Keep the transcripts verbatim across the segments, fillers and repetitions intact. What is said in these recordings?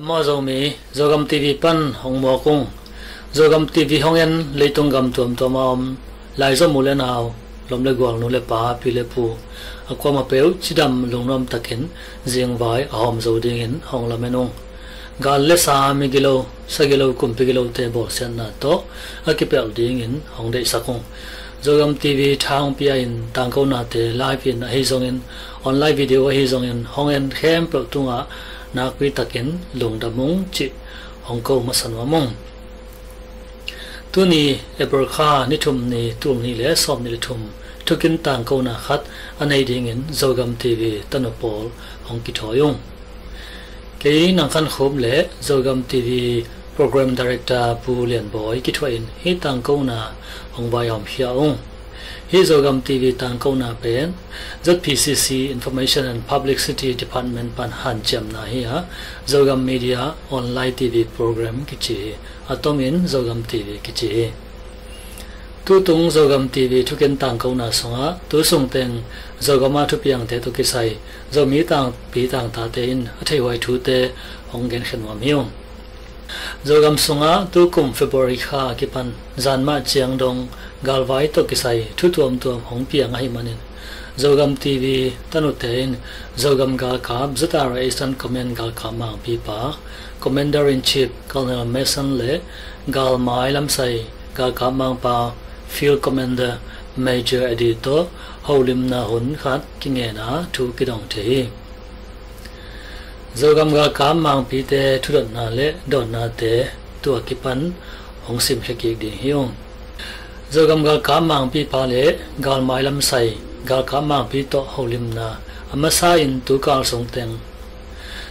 Maw Zomi, Zogam T V pan hong muak ung. Zogam T V hong en leitung gam tuamtuam a om Laizo mu le nau, lawm le gual, nu le pa, pi le pu, a kuamah peuh cidam lungnuam takin zingvai a hawm zo dingin hong lamen ung. Gal le sa, migilo, sagilo, kumpi gilote bawlsiatna tawh a kipelh dingin hong deihsak ung. Zogam T V thang pia in tangkonate live in ahi zongin, online video ahi zongin hong en khempeuh tungah nakpi takin lungdam ung cih hong ko masa nuam ung. Tuni April kha ni thum ni, tul nih le sawm nih le thum, thukin tangkona khat a nei dingin Zogam T V tanu pawl hong kithawi ung. Kei Nang Khan Khup le Zogam T V Program Director Pu Lian Bawi kithuahin hih tangkona hong vaihawmkhia ung. Hih Zogam T V tangkona pen Z P C C Information and Publicity Department pan hanciamna hi a, Zogam Media Online T V Program kici hi. A tomin Zogam T V kici hi. Tutung Zogam T V thukin tangkona sungah tu sungteng Zogam a thupiangte tawh kisai Zomi tangpi tangtate in a theihhuai thute hong genkhen nuam hi ung. Zogam sungah tukum February kha a kipan zanmah ciang dong galvai tawh kisai thu tuamtuam hong piang ahih manin, Zogam T V tanute in Zogam galkap Z R A Eastern Command galkap mangpipa Commander in Chief Colonel Mason le galmai lamsai galkap mangpa Field Commander Major Eddie tawh holimna hun khat kingen a thu kidong thei hi. Zogam galkap mangpite thudotna le dawnnate tua kipan hong simkhia kik ding hi ung. Zogam galkap mangpipa le galmai lamsai galkap mangpi tawh holimna a masa in tukal sungteng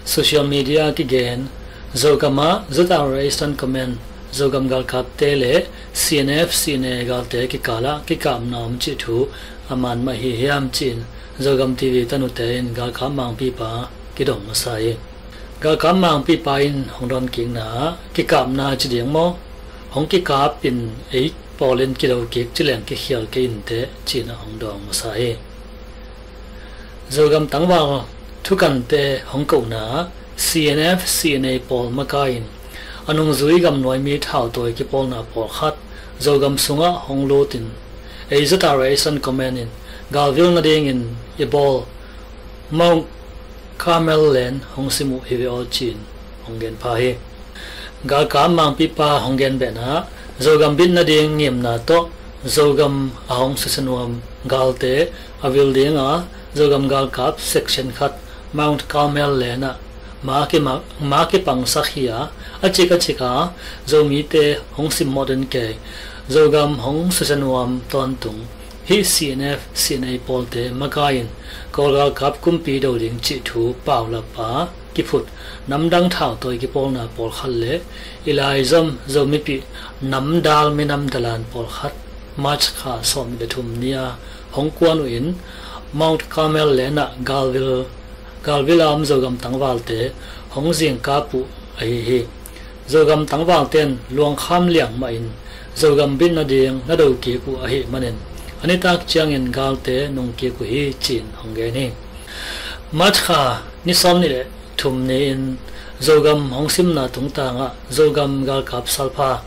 social media kigen Zogam ah Z R A Eastern Command Zogam galkapte le C N F C N A galte kikalah kikapna om cih thu a man mah hi hiam ci-in Zogam T V tanute in galkap mangpipa kidong masa hi. Galkap mangpipa in hong dawnkikna ah kikapna ci ding maw, hong kikap in ei pawl in kido kik ci leng kikhial kei inteh ci-in a hong dawng masa hi. Zogam tangval thukante hong kohna ah C N F C N A pawl makai in a nungzui gamnuai mi thautawi kipawlna pawlkhat Zogam sungah hong lutin ei Z R A Eastern Command in galvil nadingin i bawl Mount Carmel Land hong sim uh hi ve aw ci-in hong gen pha hi. Galkap mangpipa hong gen behna ah Zogam bit nading ngimna tawh Zogam a hong susia nuam galte a vil dinga Zogam galkap section khat Mount Carmel Land ah ma kima-, ma kipangsak hi a, a cik a cik a Zomite hong simmawh den kei Zogam hong susia nuam tawntung hih C N F C N A pawlte makai in Kawl galkap kumpi do ding cih thu paulap a kiphut namdang thautawi kipawlna pawlkhat le i laizom Zomipih namdal minam dalan pawlkhat March kha sawm le thum ni a hong kuan uh in Mount Carmel Land ah galvil, galvil a om Zogam tangvalte hong zingkap uh ahi hi. Zogam tangvalte in luangkham liang mahin Zogam bit nading na do kik uh ahih manin a nitak ciangin galte nung kik uh hi ci-in hong gen hi. March kha ni sawm nih le thum ni-in Zogam hong simna tungtangah Zogam galkap salpha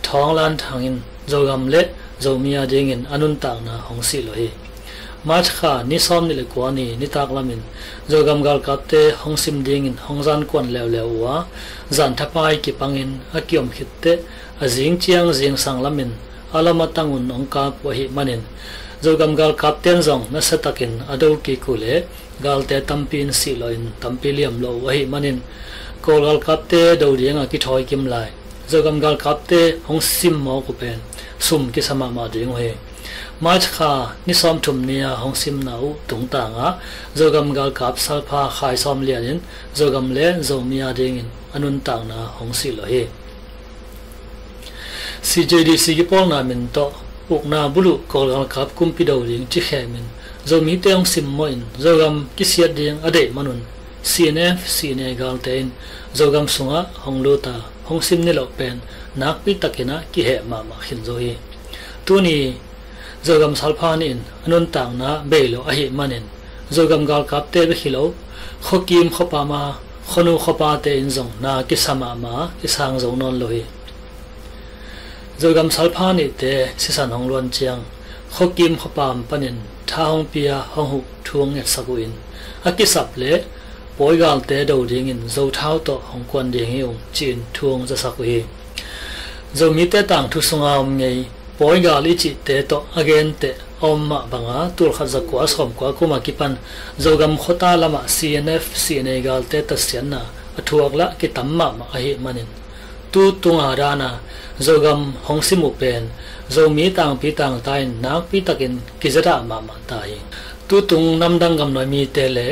Thawng Lan Thang in Zogam le Zomi a dingin a nuntakna hong sihlawh hi. March kha ni sawm nih le kua ni nitak lamin Zogam galkapte hong sim dingin hong zankuan leuleu uh a, zan thapai kipangin a kiom khitteh a zing ciang zingsang lamin a lam a tangun hong kap uh ahih manin Zogam galkapte in zong nasiatakin a do kik uh le galte tampi in sihlawh in tampi liamlawh uh ahih manin Kawl galkapte do dinga kithawi kim lai Zogam galkapte hong simmawk uh pen sum kisa mahmah ding uh hi. March kha ni sawm thum ni a hong simna uh tungtangah Zogam galkap salpha khai sawm lianin Zogam le Zomi a dingin a nuntakna hong sihlawh hi. C J D C kipawlna min tawh ukna buluh Kawl galkap kumpi do ding cikhem in Zomite hong simmawh in Zogam kisiat ding a deih manun C N F C N A galte in Zogam sungah hong lut a hong sim niloh pen nakpi takin a kiheh mahmah khin zo hi. Tuni Zogam salpha nih in a nuntakna bei lo ahih manin Zogam galkapte bek hi lo khuakim khuapam a Khuanu khuapate in zong na kisa mahmah a, kisang zo nawn lo hi. Zogam Salpha nihte sisan hong luan ciang khuakim khuapam panin tha hong pia hong huh thu hong ngetsak uh in, a kisap le pawi galte do dingin Zothau tawh hong kuan ding hi ung ci-in thu hong zasak uh hi. Zomite tangthu sunga om ngei pawi gal i cihte tawh a genteh a om mah banga tulkhat zakua sawmkua kum a kipan Zogam khuata lamah C N F, C N A galte tatsiatna a thuak lah kitam mahmah ahih manin, tu tunga dana Zogam hong sim uh pen Zomi tangpi tangta in nakpi takin kizadah mahmah ta hi. Tutung namdang gamnuai mite le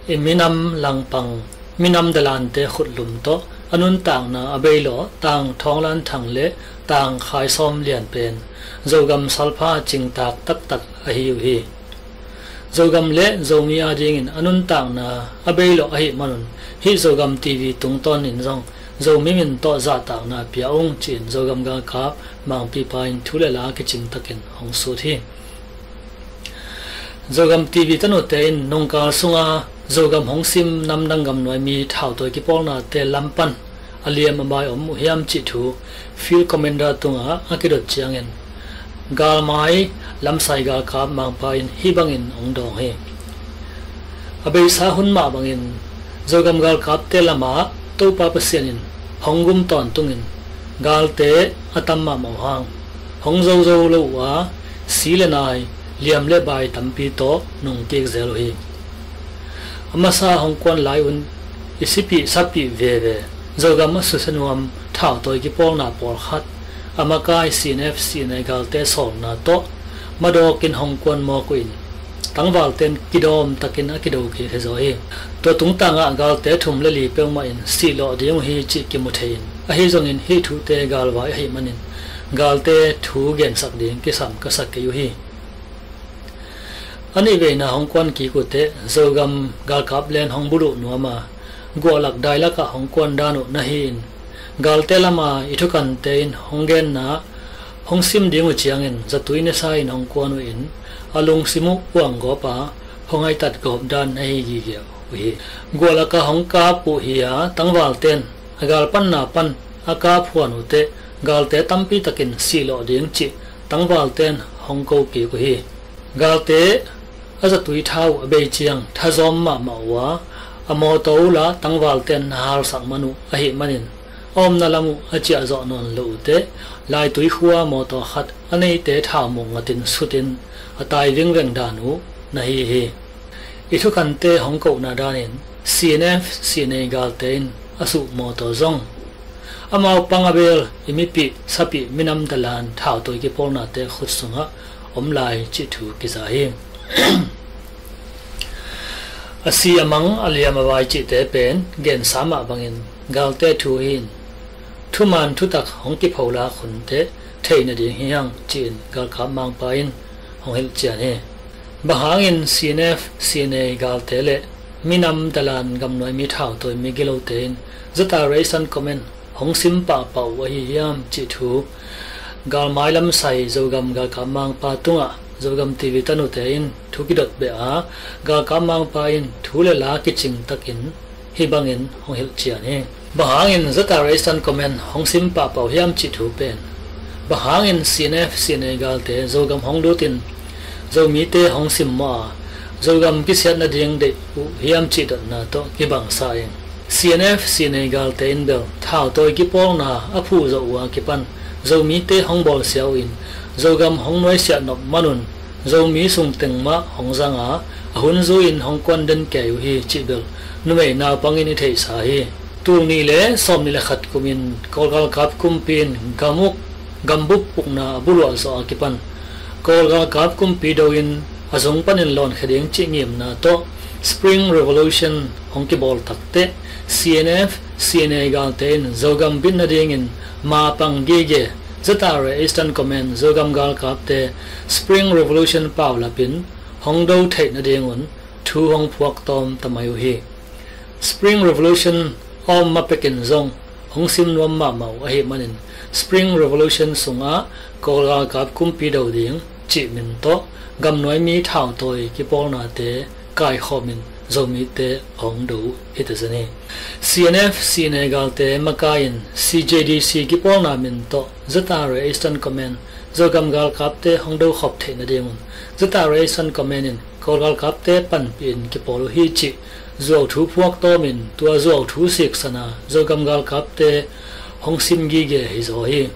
i minam langpang, minam dalante khutlum tawh a nuntakna a beilawh Tang Thawnglan Thang le Tang Khai Sawm Lian pen Zogam Salpha cingtak taktak ahi uh hi. Zogam le Zomi adingin a nuntakna a beilawh ahih manun, hih Zogam T V tungtawnin zong Zomi min tawh zahtakna pia ung ci-in Zogam galkap mangpipa in thu le la kicing takin hong sut hi. Zogam T V tanute in nungkal sunga Zogam hong sim namdang gamnuai mi thautawi kipawlnate lam pan a liam a bai om uh hiam cih thu Field Commander tungah a kidot ciangin, galmai lamsai galkap mangpa in hih bangin hong dawng hi. A beisa hun mah bangin Zogam galkapte lamah Topa Pasian in hong gum tawntungin galte a tam mahmah uh hang, hong zozo lo uh a, si le nai, liam le bai tampi tawh nungkik zel uh hi. A masa hong kuan lai un i sipih sapih veve Zogam a susia nuam thautawi kipawlna pawlkhat a makai C N F, C N A galte sawlna tawh madawkin hong kuan mawk uh in, tangvalten kidawm takin a kido kik hi zaw hi. Tua tungtangah galte thum le li peuhmah in sihlawh ding uh hi cih kimu thei in, ahi zongin hih thute galvai ahih manin galte thu gensak ding kisam ka sa kei uh hi. A nih veina hong kuan kik uh teh Zogam galkap len hong buluh nuam a, guahlak dailakah hong kuan dan uh na hi in, galte lama i thukante in hong genna hong sim ding uh ciangin zatui nisa in hong kuan uh in, a lungsim uh uanggawp a, hong haitat gawp dan ahi gige uh hi. Guahlakah hong kap uh hi a, tangvalten a galpanna pan a kap huan uh teh galte tampi takin sihlawh ding cih tangvalten hong ko kik uh hi. Galte a zatui tha uh a bei ciang thazawm mahmah uh a, a mawtaw uh la tangvalten na halsak man uh ahih manin, a omna lam uh a ciahzawh nawn lo uh teh laitui khua mawtaw khat a neite thau muk ngatin sutin a tai vingveng dan uh na hi hi. I thukhante hong kohna danin C N F, C N A galte in a suh mawtaw zong amau pang a bel i mipih sapih minam dalan thautawi kipawlnate khut sungah om lai cih thu kiza hi. A si a mang, a liam a vai cihte pen gensa mah bangin galte thu hi in, thuman thutak hong kipho la khun teh theih nading hi hang ci-in galkap mangpa in hong hilh cian hi. Bang hangin C N F, C N A galte le minam dalan gamnuai mi thautawi mi gilote in Zatara Eastern Command hong sim pahpah uh ahi hiam cih thu galmai lamsai Zogam galkap mangpa tungah Zogam T V tanute in thu kidot beh a, galkap mangpa in thu le la kicing takin hih bangin hong hilh cian hi. Bang hangin Zatara Eastern Command hong sim pahpah uh hiam cih thu pen, bang hangin C N F, C N A galte Zogam hong lutin Zomite hong simmawh a, Zogam kisiat nading deih uh hiam cih dotna tawh kibangsa in, C N F, C N A galte in bel thautawi kipawlna a phuh zawh uh a kipan Zomite hong bawlsia uh in, Zogam hong nuaisiah nop manun Zomi sungteng mah hong zang a, a hun zui-in hong kuan den kei uh hi cih bel numei naupangin i theihsa hi. Tul nih le sawmnih le khat kumin Kawl galkap kumpi in gam uk gambup ukna a buluah zawh a kipan Kawl galkap kumpi do-in a zung panin lawnkhia ding cih ngimna tawh Spring Revolution hong kibawl takteh C N F, C N A galte in Zogam bit nadingin mapang gige Zatara Eastern Command Zogam galkapte Spring Revolution paulapin hong do theih nadingun thu hong phuak tawm ta mai uh hi. Spring Revolution a om ma pekin zong hong sim nuam mahmah uh ahih manin Spring Revolution sungah Kawl galkap kumpi do ding cih min tawh gamnuai mi thautawi kipawlnate kaikhawmin Zomite hong do uh hi ta zen hi. C N F C N A galte makai in C J D C kipawlna min tawh Z R A Eastern Command Zogam galkapte hong do khop theih nadingun Z R A Eastern Command in Kawl galkapte panpih in kipawl uh hi cih zuau thu phuak tawmin tua zuau thu siksana Zogam galkapte hong sim gige hi zaw hi.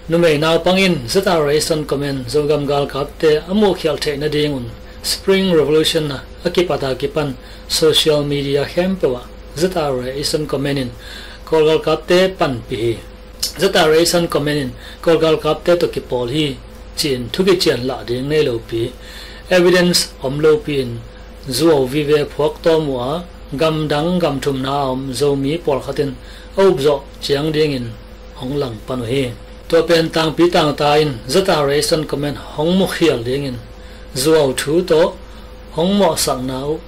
Numei naupang in Z R A Eastern Command Zogam galkapte a muhkhialh theih nadingun Spring Revolution a kipat a kipan social media khempeuh ah Z R A Eastern Command in Kawl galkapte panpih hi. Z R A Eastern Command in Kawl galkapte tawh kipawl hi ci-in thukician lah ding nei lopi, evidence om lopi in zuau vive phuak tawm uh a, gamdang gamthumna a om Zomi pawlkhat in a upzawh ciang dingin hong langpan uh hi. Tua pen tangpi tangta in Z R A Eastern Command hong mukhial dingin zuau thu tawh hong mawhsakna uh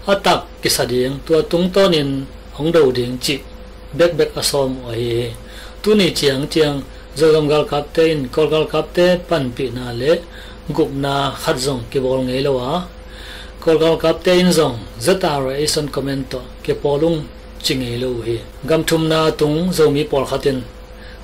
a tak kisa ding, tua tungtawnin hong do ding cih bekbek a sawm uh ahi hi. Tuni ciangciang Zogam galkapte in Kawl galkapte panpihna le gupna khat zong kibawl ngei lo a, Kawl galkapte in zong Z R A Eastern Command tawh kipawl ung ci ngei lo uh hi. Gamthumna tung Zomi pawlkhat in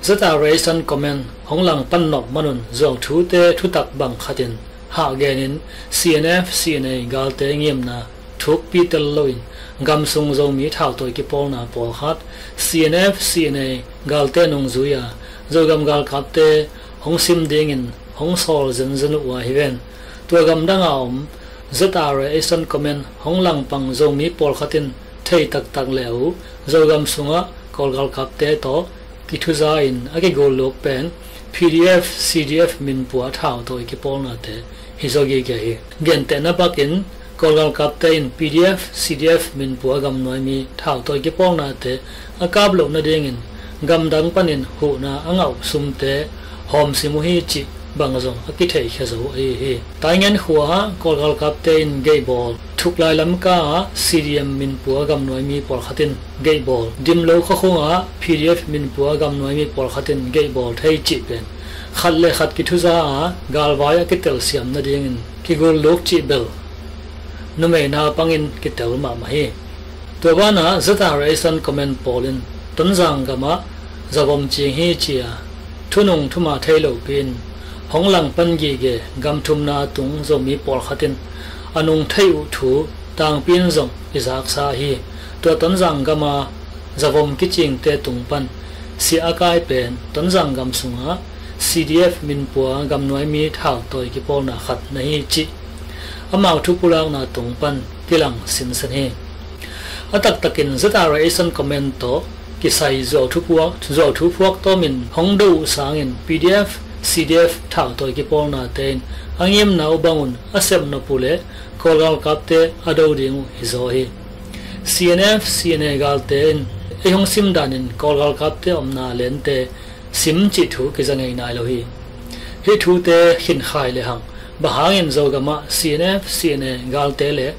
Z R A Eastern Command hong langpan nop manun zuau thute thutak bang khatin hahgenin C N F C N A galte ngimna thukpi tel loin gamsung Zomi thautawi kipawlna pawlkhat C N F C N A galte nungzui a Zogam galkapte hong sim dingin hong sawl zenzen uh a hi ven. Tua gamdang a om Z R A Eastern Command hong langpang Zomi pawlkhat in thei taktak le uh Zogam sungah Kawl galkapte tawh kithuza in a kigulluk pen P D F C D F minpua thautawi kipawlnate hi zaw gige hi. Gentehna bakin Kawl galkapte in P D F C D F minpua gamnuai mi thautawi kipawlnate a kap loh nadingin gamdang panin huhna a ngah uh sumte hawmsim uh hi cih bang zong a kitheihkhia zo ahi hi. Taingen khua ah Kawl galkapte in geihbawl, Thuklai Lamka ah C D M minpua gamnuai mi pawlkhat in geihbawl, Dimlo khuakhung ah P D F minpua gamnuai mi pawlkhat in geihbawl thei cih pen khat le khat kithuza a galvai a kitelsiam nadingin kigulluk cih bel numei naupangin kitel mahmah hi. Tua banah Z R A Eastern Command pawl in Tonzang gamah zavom cing hi ci-a thunung thuma thei lopi in hong langpan gige gamthumna tung Zomi pawlkhat in a nung theih uh thu tangpi in zong i zaksa hi. Tua Tonzang gama zavom kicingte tung pan siah a kai pen Tonzang gam sungah C D F minpua gamnuai mi thautawi kipawlna khat na hi cih amau thupulakna tung pan kilang sinsen hi. A taktakin Z R A Eastern Command tawh kisai zuau thu phuak, zuau thu phuak tawmin hong do uh sangin P D F, C D F thautawi kipawlnate in a ngimna uh bangun a sepnop uh le Kawl galkapte a do ding uh hi zaw hi. C N F, C N A galte in ei hong sim danin Kawl galkapte omna lente sim cih thu kiza ngei nai lo hi. Hih thute khinkhai lehang bang hangin Zogamah C N F, C N A galte le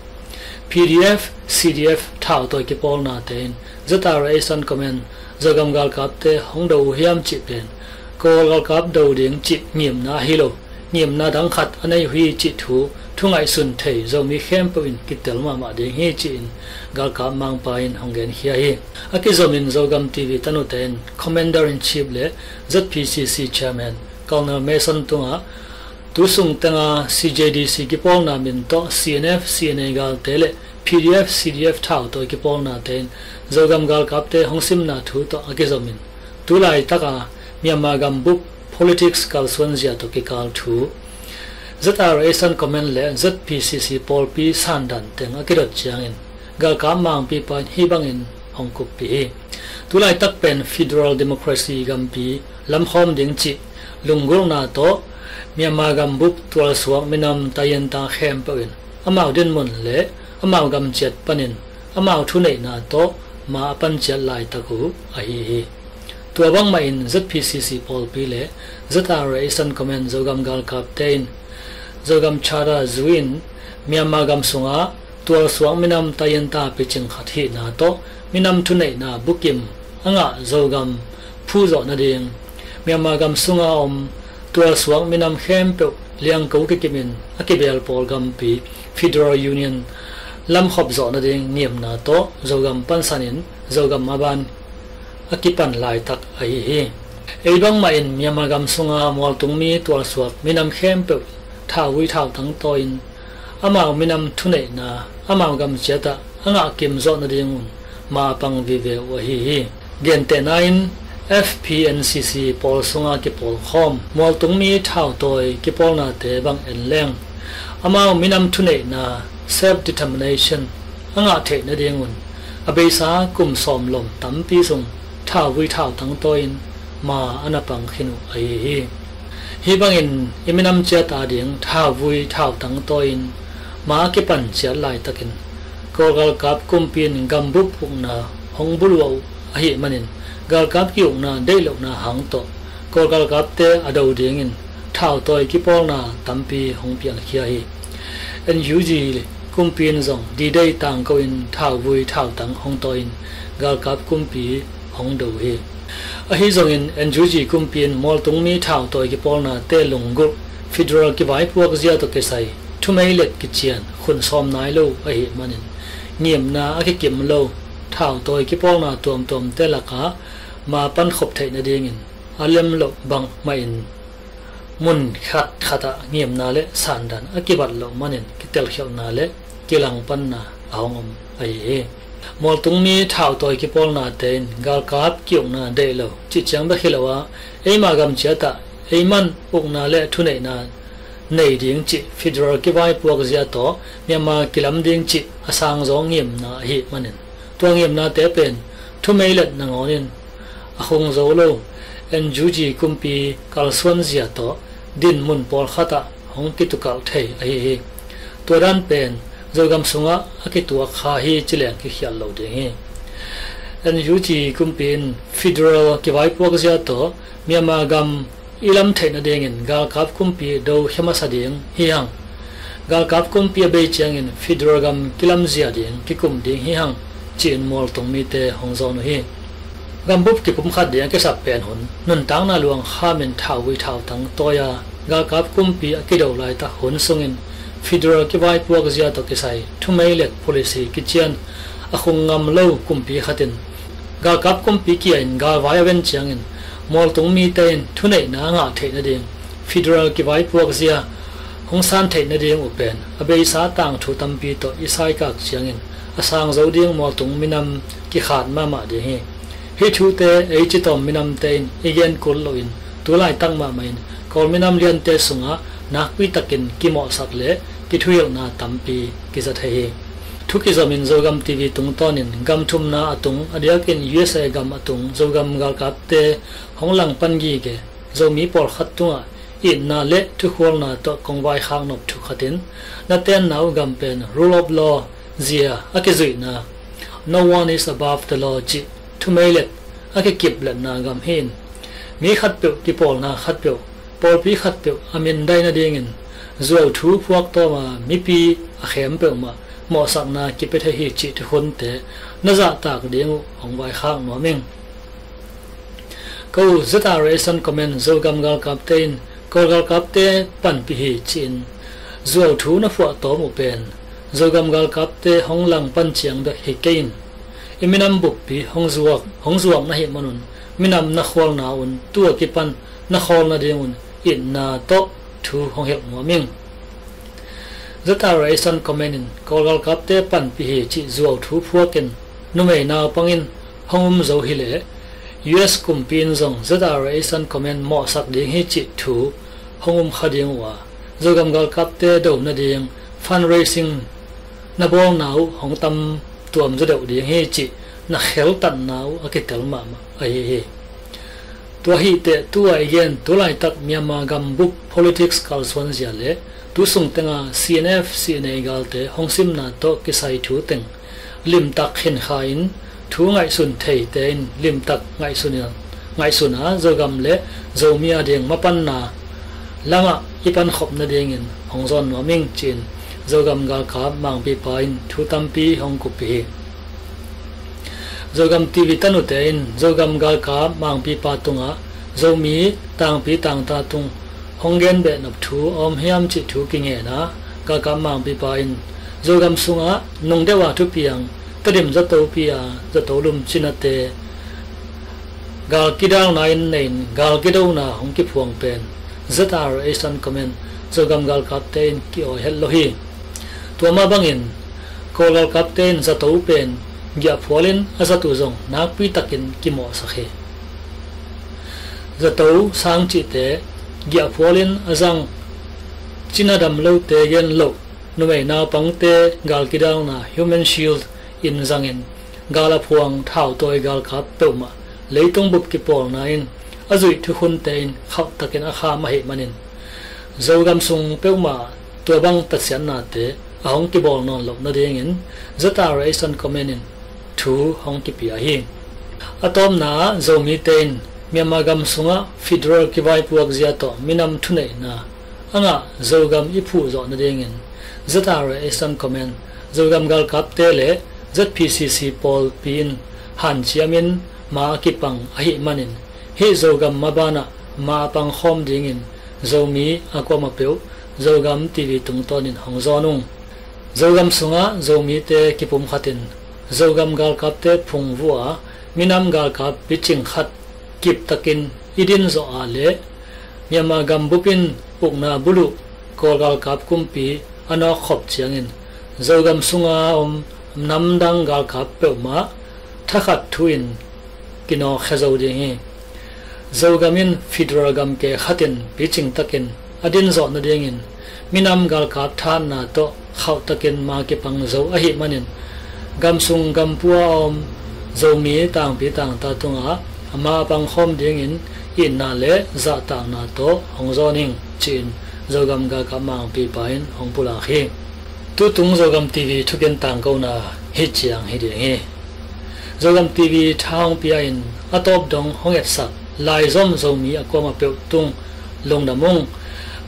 P D F, C D F thautawi kipawlnate in Z R A Eastern Command Zogam galkapte hong do uh hiam cih pen Kawl galkap do ding cih ngimna ahi lo, ngimna dang khat a nei uh hi cih thu thu ngaihsun thei Zomi khempeuh in kitel mahmah ding hi ci-in galkap mangpa in hong genkhia hi. A kizomin Zogam T V tanute in Commander in Chief le Z P C C Chairman Colonel Mason tungah tu sung tenga C J D C kipawlna min tawh C N F, C N A galte le P D F, C D F thautawi kipawlnate in Zogam galkapte hong simna thu tawh a kizomin tu laitaka Myanmar gambup politics kalsuanzia tawh kikal thu Z R A Eastern Command le Z P C C pawlpi sandan teng a kidot ciangin galkap mangpipa in hih bangin hong kuppih hi. Tu laitak pen federal democracy gampi lamkhawm ding cih lunggulhna tawh Myanmar gambup tualsuak minam tayinta khempeuh in amau dinmun le amau gamciat panin amau thuneihna tawh ma a panciat laitak uh ahi hi. Tua bangmahin Z P C C pawlpi le Z R A Eastern Command Zogam galkapte in Zogam Charter zui-in Myanmar gam sungah tualsuak minam tayinta picing khat hihna tawh minam thuneihna bukim a ngah Zogam phuhzawh nading Myanmar gam sunga om tualsuak minam khempeuh liangko kikimin a kibel pawl gampi Federal Union lamkhop zawh nading ngimna tawh Zogam pansanin Zogam maban a kipan laitak ahi hi. Ei bangmah in Myanmar gam sunga mualtungmi tualsuak minam khempeuh thauvui thautang tawi-in amau minam thuneihna, amau gam ciatah a ngahkim zawh nadingun ma a pang vive uh ahi hi. Gentehna in F P N C C pawl sunga kipawlkhawm mualtungmi thautawi kipawlnate bang en leng, amau minam thuneihna, self determination, a ngah theih nadingun a beisa kum sawm lom tampi sung thauvui thautang tawi-in ma a na pang khin uh ahi hi. Hih bangin i minam ciat ading thauvui thautang tawi-in ma a kipan ciat laitakin Kawl galkap kumpi in gambup ukna hong buluah uh ahih manin galkap ki-ukna deih lohna hang tawh Kawl galkapte a do dingin thautawi kipawlna tampi hong piangkhia hi. N U G kumpi in zong D-Day tangko in thauvui thautang hong tawi-in galkap kumpi hong do hi. Ahi zongin N U G kumpi in mualtungmi thautawi kipawlnate lunggulh federal kivaipuak zia tawh kisai thumeilet kician khun sawm nai lo ahih manin ngimna a kikim lo thautawi kipawlna tuamtuamte lakah ma pankhop theih nadingin a lem loh bangmahin mun khatkhatah ngimna le sandan a kibat loh manin kitelkhialhna le kilangpanna a hong om ahi hi. Mualtungmi thautawi kipawlnate in galkap ki-ukna deih lo cih ciang bek hi lo a, eima gam ciatah ei man ukna le thuneihna nei ding cih federal kivaipuak zia tawh Myanmar kilam ding cih a sangzaw ngimna ahih manin tua ngimnate pen thumeilet nangawnin a khung zo lo N U G kumpi kalsuan zia tawh dinmun pawlkhatah hong kitukalh thei ahi hi. Tua dan pen Zogam sungah a kituak kha hi cileng kikhial lo ding hi. N U G kumpi in federal kivaipuak zia tawh Myanmar gam i lam theih nadingin galkap kumpi do khia masa ding hi hang. Galkap kumpi a bei ciangin federal gam kilamzia ding kikum ding hi hang, ci-in mualtung mite hong zawn uh hi. Gambup kipumkhat ding a kisap pen hun nuntakna luang khamin thauvui thautang tawi-a galkap kumpi a kido laitak hun sungin federal kivaipuak zia tawh kisai thumeilet policy kician a khung ngam lo kumpi khatin galkap kumpi kia in galvai a ven ciangin mualtung mite in thuneihna a ngah theih nading federal kivaipuak zia hong san theih nading uh pen a beisa tangthu tampi tawh i saikak ciangin a sang zo ding mualtung minam kikhat mahmah ding hi. Hih thute ei citawm minamte in i gen kul loin tu laitak mahmah in Kawl minam liante sungah nakpi takin kimawhsak le kithuhilhna tampi kiza thei hi. Thu kizomin Zogam T V tungtawnin gam thumna a tung a diakin U S A gam a tung Zogam galkapte hong langpan gige Zomi pawlkhat tungah itna le thukhualna tawh kong vaikhak nop thu khatin na tenna uh gam pen rule of law zia a kizuihna, no one is above the law cih thumeilet a kikipletna gam hi in mi khatpeuh kipawlna khatpeuh pawlpi khatpeuh a mindai nadingin zuau thu phuak tawma mipi a khem peuhmah mawhsakna kipia thei hi cih thukhunte na zahtak ding uh hong vaikhak nuam ing. Ko Z R A San Comment Zogam galkapte in Kawl galkapte panpih hi ci-in zuau thu na phuah tawm uh pen Zogam galkapte hong langpan ciang bek hi kei in i minam buppi hong zuak hong zuak na hih manun minam na khualna un tu a kipan na khawl nadingun itna tawh thu hong hilh nuam ing. Z R A San Comment in Kawl galkapte panpih hi cih zuau thu phuakin numei naupang in hong um zo hileh U S kumpi in zong Z R A San Comment mawhsak ding hi cih thu hong um kha ding uh a Zogam galkapte do nading fundraising na bawlna uh hong tam tuam zaw deuh ding hi cih na kheltatna uh a kitel mahmah ahi hi. Tua hi teh tu-a i gen tu laitak Myanmar gambup politics kalsuan zia le tu sung tenga C N F C N A galte hong simna tawh kisai thu teng limtak khenkha in thu ngaihsun theite in limtak ngaihsun in ngaihsun a Zogam le Zomi a ding mapanna lamah i pankhop nadingin hong zawn nuam ing ci-in Zogam galkap mangpipa in thu tampi hong kuppih hi. Zogam T V tanute in Zogam galkap mangpipa tungah Zomi tangpi tangta tung hong gen behnop thu a om hiam cih thu kingen a galkap mangpipa in Zogam sungah nungdeuh a thupiang, Tedim zatopi a zato lum cinate gal kidalna in nei in gal kidona hong kiphuang pen Z R A Eastern Command Zogam galkapte in ki-awi het lo hi. Tua mah bangin Kawl galkapte in zato pen giahphual in a zat uh zong nakpi takin kimawhsak hi. Zato sang cihte giahphual in a zang, cina dam lote gen loh, numei naupangte gal kidalna human shield in zangin gal a phuang thautawi galkap peuhmah leitung bup kipawlna in a zuih thukhunte in khauhtakin a kham ahih manin Zogam sung peuhmah tua bang tatsiatnate a hong kibawl nawn loh nadingin Z R A Eastern Command in thu hong kipia hi. A tawpna ah Zomite in Myanmar gam sungah federal kivaipuak zia tawh minam thuneihna a ngah Zogam i phuh zawh nadingin Z R A Eastern Command Zogam galkapte le Z P C C pawlpi in hanciamin ma a kipang ahih manin hih Zogam mabanah ma a pangkhawm dingin Zomi a kuamah peuh Zogam T V tungtawnin hong zawn ung. Zogam sungah Zomite kipumkhatin Zogam galkapte phungvuh a minam galkap picing khat kiptakin i din zawh a le Myanmar gambup in ukna buluh Kawl galkap kumpi a nawkkhop ciangin Zogam sunga om namdang galkap peuhmah thakhat thu-in kinawkkhia zo ding hi. Zogam in federal gamke khatin picingtakin a dinzawh nadingin minam galkap thahatna tawh khauhtakin ma kipang zo ahih manin gamsung gampua a om Zomi tangpi tangta tungah ma a pangkhawm dingin itna le zahtakna tawh hong zawn ing ci-in Zogam galkap mangpipa in hong pulak hi. Tutung Zogam T V thukin tangkona hih ciang hi ding hi. Zogam T V tha hong pia in a tawp dong hong etsak laizom Zomi a kuamah peuh tung lungdam ung.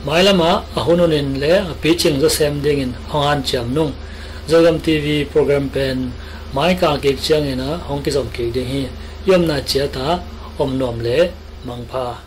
Mailamah a hun hunin le a picing zawsem dingin hong hanciam nung. Zogam T V program pen mai kal kik ciangin ah hong kizom kik ding hi. I omna ciatah om nuam le mangpha.